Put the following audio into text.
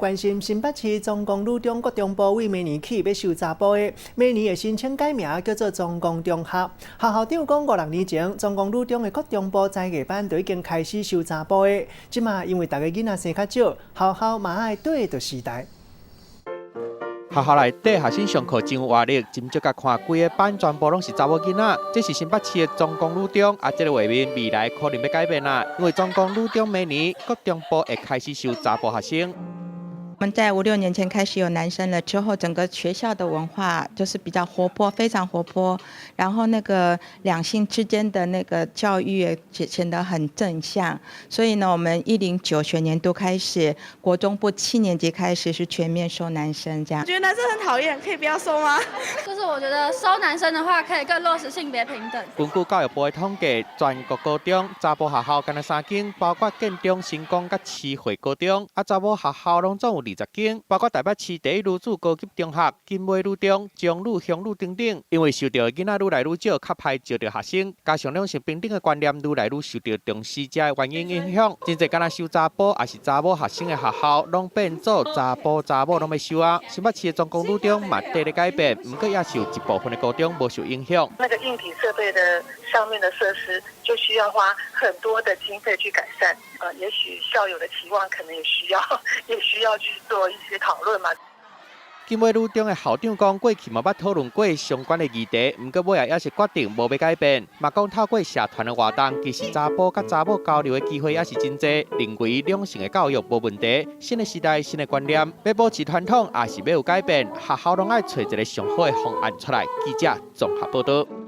關心新北市中光女中國中部對明年起欲收查埔的，明年會申請改名叫做中光中學。學校長講，五六年前中光女中的國中部才藝班就已經開始收查埔的，這馬因為逐个囡仔生較少，學校嘛愛綴著時代。學校內底學生上課真有活力，真少共看規个班全部攏是查某囡仔。這是新北市的中光女中，啊，這个畫面未來可能欲改變啦，因為中光女中明年國中部會開始收查埔學生。我們在五六年前開始有男生了之後，整個學校的文化就是比較活潑，非常活潑。然後那個兩性之間的那個教育也顯得很正向。所以呢，我們109學年度開始，國中部七年級開始是全面收男生，這樣。覺得男生很討厭，可以不要收嗎？就是我覺得收男生的話，可以更落實性別平等。根據教育部的統計，全國高中查埔學校干焦三間，包括建中、成功佮徐匯高中，啊，查某學校攏總有20間，包括台北市第一女子高級中學、景美女中、中女、雄女等等。因為收著的囡仔愈來愈少，較歹招著學生，加上兩性平等的觀念愈來愈受著重視，這个原因影響，真濟干焦收查埔抑是查某學生的學校，攏變做查埔查某攏欲收啊。新北市的中光女中嘛綴咧改變，毋過也是有一部分的高中無受影響。那個硬體設備的上面的設施，就需要花很多的經費去改善。也許校友的期望可能也需要去做一些討論嘛。景美女中的校長講，過去嘛捌討論過相關的議題，毋過尾仔也是決定無欲改變。嘛講透過社團的活動，其實查埔佮查某交流的機會也是真濟，認為兩性的教育無問題。新的時代，新的觀念，欲保持傳統，抑是欲有改變，學校攏愛揣一个上好的方案出來。記者綜合報導。